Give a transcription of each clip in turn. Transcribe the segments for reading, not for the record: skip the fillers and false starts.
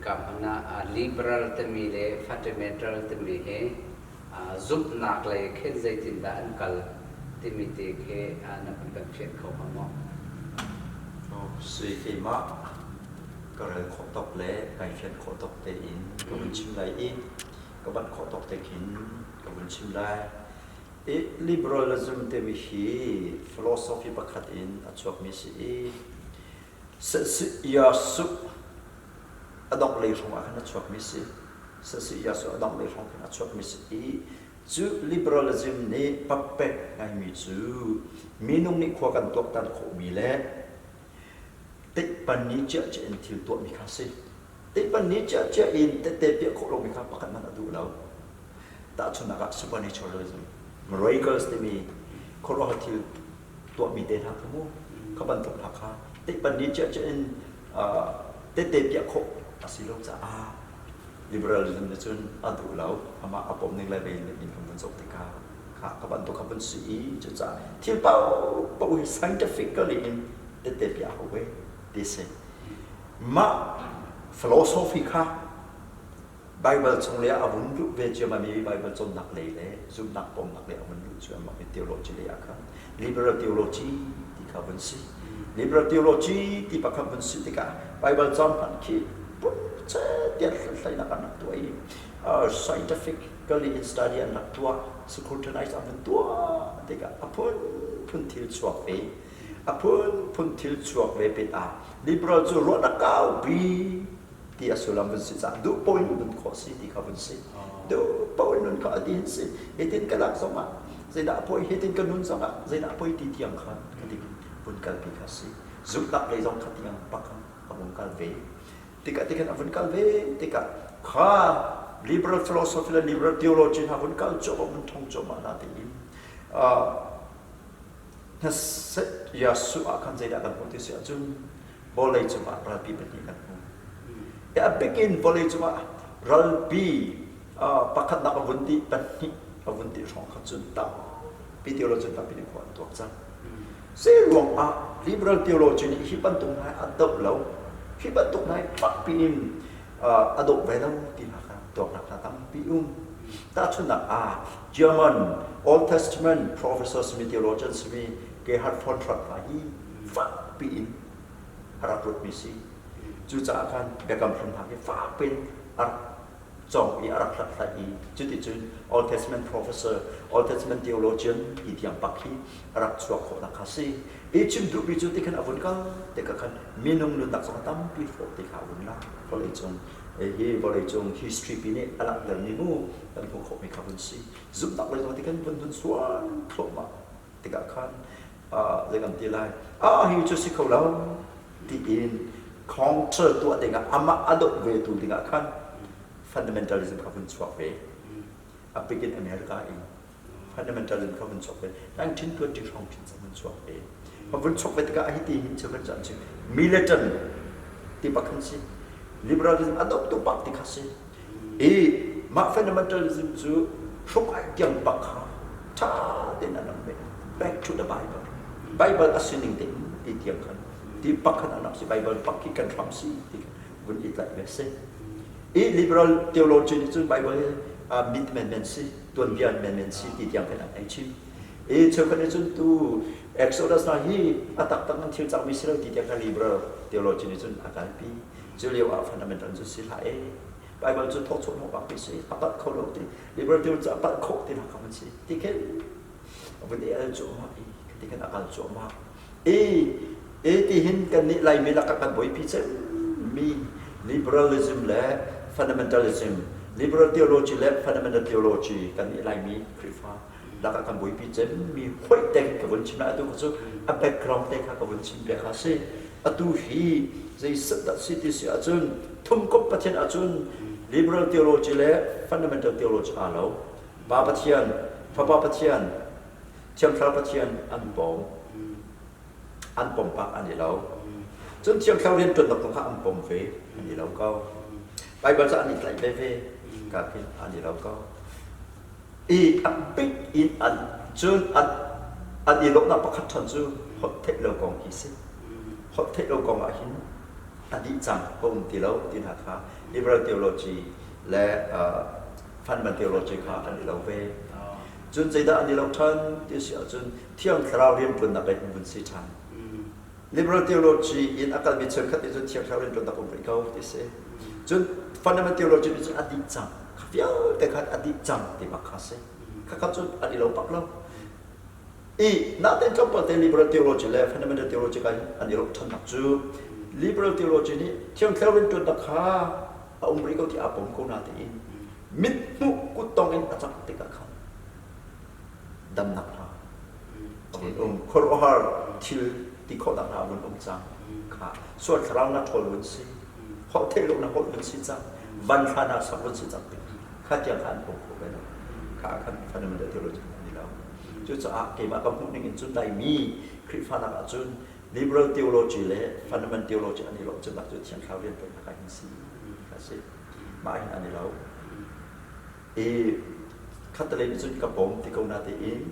Hika hmun ah liberal timi le fundamental timi hi zumhnak lei khin zeitindah an kal timi te khi na vun kan fianh kho hnga maw? Si keimah ka rel khawh tawk le kai fian khawh tawk tein ka vun chim lai i ka banh khawh tawk te khin ka vun chim lai. I liberalism timi hi philosophy pakhat in a chuakmi si i Yasu a dongh lei hrawng ah khan a chuakmi si. Yasu a dongh lei hrawng khan a chuakmi si i cu liberalism nih papek ngaimi cu minung nih khua kan tuaktan khawhmi le teihpan ni ciahciah in thil tuahmi kha si. Teihpan ni ciahciah in tette piah khawh lomi kha pakhat hmanh a duh lo. Tahchunhnak ah supernaturalism, miracles timi khuaruahhar thil tuahmi te hna kha mu kha bantuk hna kha teihpan ni ciahciah in tette piah khawh a si lo caah liberalism nih cun a duh lo. Amah a pom ning le ve in kan vun zoh tikah kha kha bantuk kha vun si i cucaah thil paohpaoh hi scientifically in tette piah hau ve ti si. Mah philosophy kha Baibal chung lei ah a vun luh ve ciammam i Baibal cawnnak lei le zumhnak pomnak lei a vun luh ciammam i theology lei ah khan liberal theology ti kha vun si. Liberal theology ti pakhat vun si tikah Baibal cam hmanh khi tiah hlathlainak an rak tuah i scientifically in study an rak tuah, scrutinize an vun tuah tikah a phunphun thil chuak ve. A phunphun thil chuak ve pin ah liberal cu ruahnak kaupi ti a sullam vun si caah duh paoh in nun khawh si ti kha vun si. Duh paoh in nun khawh a ti hin si. Hitin ka lak zongah zeidah a poi, hitin ka nun zongah zeidah a poi ti tiang khan kha vun kalpi kha si. Zumhnak lei zong kha tiang bak khan a vung kal ve. Tikah tikhan a vun kal ve tikah kha liberal philosophy le liberal theology hna vun kal cuahmah vun thong cuahmah hna tiin hnaset Jesuh ah khan zeidah kan hmuh ti si ahcun vawlei cungah ralpi pahnih kan hmu. A bik in vawlei cungah ralpi pakhatnak a vun ti pahnih a vun ti hrawng kha cun tampi theology tampi nih khua an tuak cang. Zei ruangah liberal theology nih hi bantuk hna a doh lo, hi bantuk hna fakpi in a doh ve lo ti hna kha tuaknak hna tampi um. Tahchunhnak ah German Old Testament professor simi theologian simi Gerhard von Rad hna hi fakpi in a rak ruatmi si. Cucaah khan Biakam Hlun hna hi fakpi in a rak cawng i a rak hlathlai i cuticun Old Testament professor, Old Testament theologian ti tiang bak hi a rak chuak khawhnak kha si. I chim duhmi cu tikhan a vun kal tikah khan minung nunnak zong a tampi hrawh ti kha a vun lang. Vawleicung hi vawleicung history pi nih a langhtermi mu kan hmuh khawhmi kha vun si. Zumhnak lei zong tikhan vun vun sual thluahmah tikah khan zei kan ti lai ah hi cu si kho lo tiin counter tuah dingah amah a doh ve tu dingah khan fundamentalism kha vun chuak ve. A bik in America in fundamentalism kha vun chuak ve. 1920 hrawng khin vun chuak ve. Kha vun chuak ve tikah hi ti hin cu kan chan cu militant ti bak khan si. Liberalism a doh tu bak ti kha si. I mah fundamentalism cu hruk ai tiang bak kha ṭha tein an rak ve. Back to the Bible. Bible a sining te ti tiang khan ti bak khan an rak si. Bible bak hi kan hram si ti khan vun i tlaih ve si. I liberal theology nih cun Bible hi myth menmen si, tuanbia menmen si ti tiang khan an ei chim. I cheukhat nih cun tu Exodus hna hi a taktak in thil cangmi si lo ti tiang khan liberal theology nih cun a kalpi. Cu lio ah fundamental cu si hlah e. Bible cu thawk chuah bak ti si, a palh kho lo ti. Liberal theology cu a palh khawh ti nak kha si. Ti khin a vun i al cuahmah i ti khin a kal cuahmah. I e ti hin kan nih Laimi lakah kan buaipi cemmi liberalism le fundamentalism, liberal theology le fundamental theology kan nih Laimi Khrihfa lakah kan buaipi cemmi hoih te ka vun chim lai atu cu a background te kha ka vun chim bia kha si. Atu hi zei dah si ti si ahcun thumkomh Pathian ahcun liberal theology le fundamental theology aa lo. Pa Pathian, Fapa Pathian, Thiang Thlarau Pathian an pom. An pom pak an i lo. Cun Thiang Thlarau rianṭuannak kong kha an pom ve, an i lo ko. Baibal cu an i tlaih veve, ka khin an i lo ko. I a bik in an cun an an i lawmhnak pakhat ṭhan cu holh theih lo kong hi si. Holh theih lo kong ah hin A dih cang, a um ti lo ti hna kha liberal theology le fundamental theology kha an i lo ve. Cun zeidah an i lo ṭhan ti si ahcun Thiang Thlarau rianṭuannak in vun si ṭhan. Liberal theology in a kalmi cheukhat nih cun Thiang Thlarau rianṭuannak um rih ko ti si. Cun fundamental theology nih cun a dih cang. Kha vialte khan a dih cang ti bak kha si. Khakha cu an i lo bak lo. I natein tlawmpal te liberal theology le fundamental theology ka an i rawh ṭhannak cu liberal theology nih Thiang Thlarau rianṭuannak kha a um rih ko ti aa pom ko natein mithmuh kuttong in a cangh tikah khan damnak hna a vun um khuaruahhar thil ti khawhnak hna a vun um cang kha sual thlarau na ṭhawl vun si holh theih lo na holh vun si cang van thla na sak vun si cang ti kha tiang kha an pom kho ve lo kha khan fundamental theology an ni lo cucaah keimah ka hmuh ning in cun Laimi Khrihfa nak ahcun liberal theology le fundamental theology an i lawh cemnak cu Thiang Thlarau rianṭuannak ah hin si kha si mah hin an i lo i khattelei nih cun ka pom ti ko na tein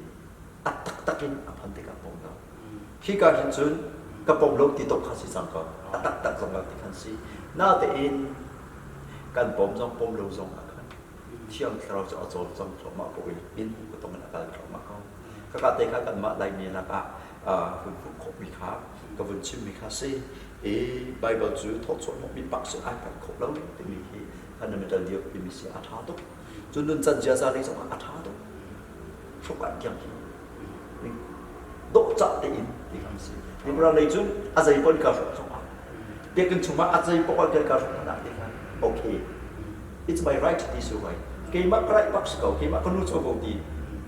a taktak in a phan tikah pom lo khika hin cun ka pom lo ti tok kha si cang ko a taktak zong ti khan si natein kan pom zong pom lo zong ah khan Thiang Thlarau cu a cawlcang thluahmah ko i min ka tong in a kal thluahmah ko. Khaka te kha kanmah Laimi lakah hun hmuh khawhmi kha ka vun chimmi kha si. I Bible cu thawchuah hnawhmi pak si ai palh khawh lo timi hi fundamental dir timi si a ṭha tuk. Cun nuncan ziaza lei zongah a ṭha tuk. Hruk ah tiang hi dawhcah tein ti kha si. Liberal lei cun a zei pon ka hruk zongah biakinn chungah a zei poah kan ka hruk hmanh ah ti khan okay it's my right ti si right keimah ka right bak si ko keimah ka nu covo ti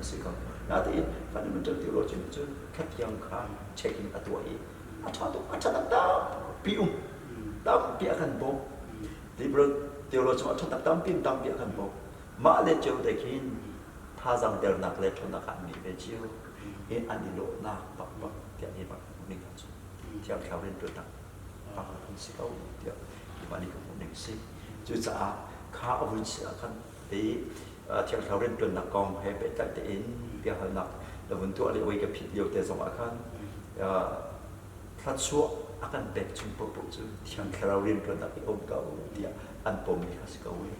a si ko natein fundamental theology nih cun khatiang kha checking a tuah i a ṭha tuk a ṭha tak tampi um tampi a kan bawmh liberal theology a ṭha tak tampi tampi a kan bawmh mah le cio te khin thazang dernak le ṭhawnnak an ngei ve cio i an i lawhnak bakbak tiah ni bak ning ahcun Thiang Thlarau rianṭuannak bak an si ko tiah keimah nih ka hmuh ning si. Cucaah kha a vun si ah khan i Thiang Thlarau rianṭuannak kong he pehtlaih tein biahalnak na vun tuah lio i ka phit lio te zong ah khan thluachuah a kan pek chung paohpaoh cu Thiang Thlarau rianṭuannak i um ko tiah an pommi kha si ko i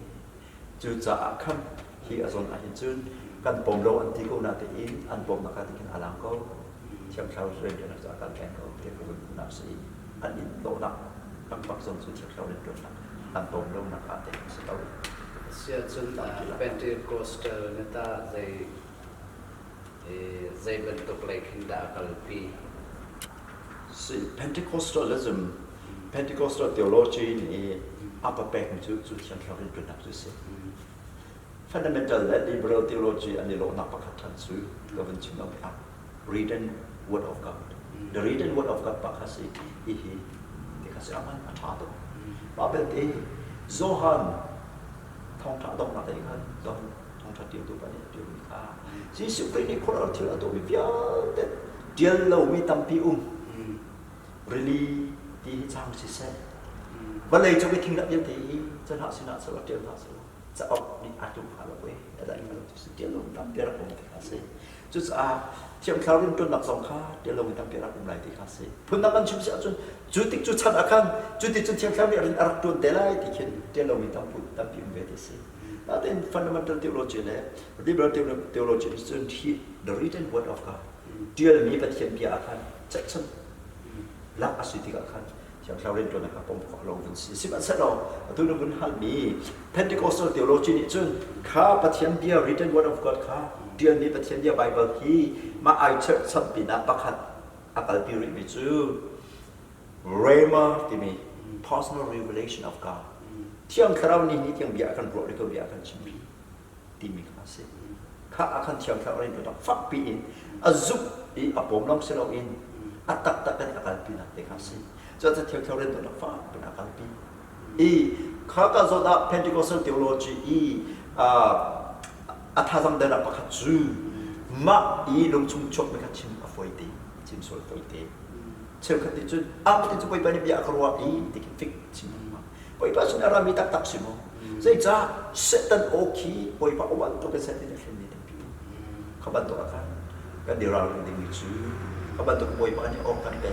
Cucaah khan hi a zawn ahhin cun kan pom lo an ti ko natein an pomnak ah tikhin a lang ko. Thiang Thlarau rianṭuannak cu a kal peng ko tiah ka vun hmuhnak si i an in lawhnak pakpak zong cu Thiang Thlarau rianṭuannak an pom lonak ah te a si ko. Asiahcun Pentecostal na tah zei zei bantuk lei khin dah a kalpi? Si Pentecostalism, Pentecostal theology nih a papekmi cu cu Thiang Thlarau rianṭuannak cu a si. Fundamental le liberal theology an i lawhnak pakhat ṭhan cu ka vun chim lo ah written word of God. The written word of God pa kha si hihi ti kha si aman a ṭha tuk. Mah belte Johan thawngṭha donghnak lei khan Johan thawngṭha ṭialtu pa nih a ṭialmi kha Jesuh Khrih nih khuaruahhar thil a tuahmi vialte ṭial lomi tampi um. Rili ti hi cang siseh, vawlei cung i thingdah vialte hi ca hlah sinah selaw ṭial hlah selaw cauk nih a tlum hnga lo ee, a dai hnga lo ti si ṭial lomi tampi a rak um ti kha a si. Cucaah Thiang Thlarau rianṭuannak zong kha ṭial lomi tampi a rak um lai ti kha a si. Phundang kan chim si ahcun cu tik cu chan ah khan cu ti cun Thiang Thlarau nih a rak ṭuan te lai ti khin ṭial lomi tampi um ve ti a si. Natein fundamental theology le liberal theology nih cun hi the written word of God ṭialmi Pathian bia ah khan cherhchan lak a si tikah khan Thiang Thlarau rianṭuannak kha pom khawh lo vun si. Sihmanhsehlaw atu na vun halmi Pentecostal theology nih cun kha Pathian bia written word of God kha ṭialmi Pathian bia Bible hi mah ai cherhchan pinah pakhat a kalpi rihmi cu Rhema timi personal revelation of God Thiang Thlarau nih ni tiang bia a kan ruah le ko bia a kan chim timi kha a si. Kha ah khan Thiang Thlarau nih rak fakpi in a zumh i a pawm lawng si loin a taktak in a kalpinak te kha a si. Cucaah Thiang Thlarau rian rak fakpi in a kalpi. I kha ka zawn ah Pentecostal theology i a thazang dernak pakhat cu mah i lungchung chuakmi kha chim a fawi te, chim sual fawi te. Cheukhat nih cun ah ti cu Bawipa nih bia a ka ruah i ti khi fik chim lengmang. Bawipa sin a rami taktak si maw? Zeicah Satan aw khi Bawipa aw bantuk in Satan a thlenmi tampi um. Kha bantuk ah khan kan i ralring dingmi cu kha bantuk Bawipa nih aw kan pek,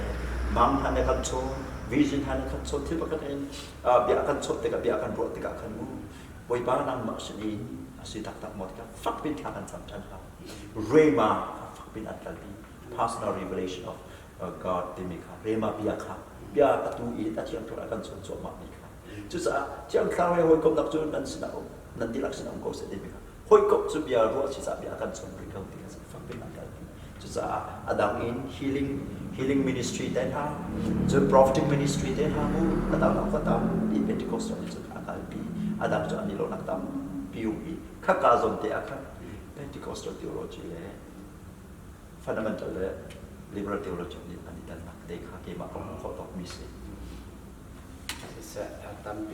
mang hna nih kan chawn, Vision han kan chawt thil pakhat in bia kan chawt tikah bia kan ruah tikah khan mu Bawipa nangmah sin in a si taktak maw tikah fak pin thla kan cam ṭhan hau. Rhema kha fak pin an kalpi. Personal revelation of God timi kha Rhema bia kha bia atu i a thiang thlarau kan chawt cuahmah mi kha. Cucaah thiang thlarau he hawikomhnak cu nan sinah um nan dihlak sinah um ko seh timi kha hawikomh cu bia ruah si caah bia kan chawt rih ko ti kha fak pin an kalpi. Cucaah a dang in healing healing ministry te hna cun prophetic ministry te hna mu a dang dang kha tampi Pentecostal nih cun a kalpi a dang cu an i lawhnak tampi um i khaka zawn te ah khan Pentecostal theology le fundamental le liberal theology nih an i dannak te kha keimah ka hmuh khawh tawkmi si. Siseh, tampi.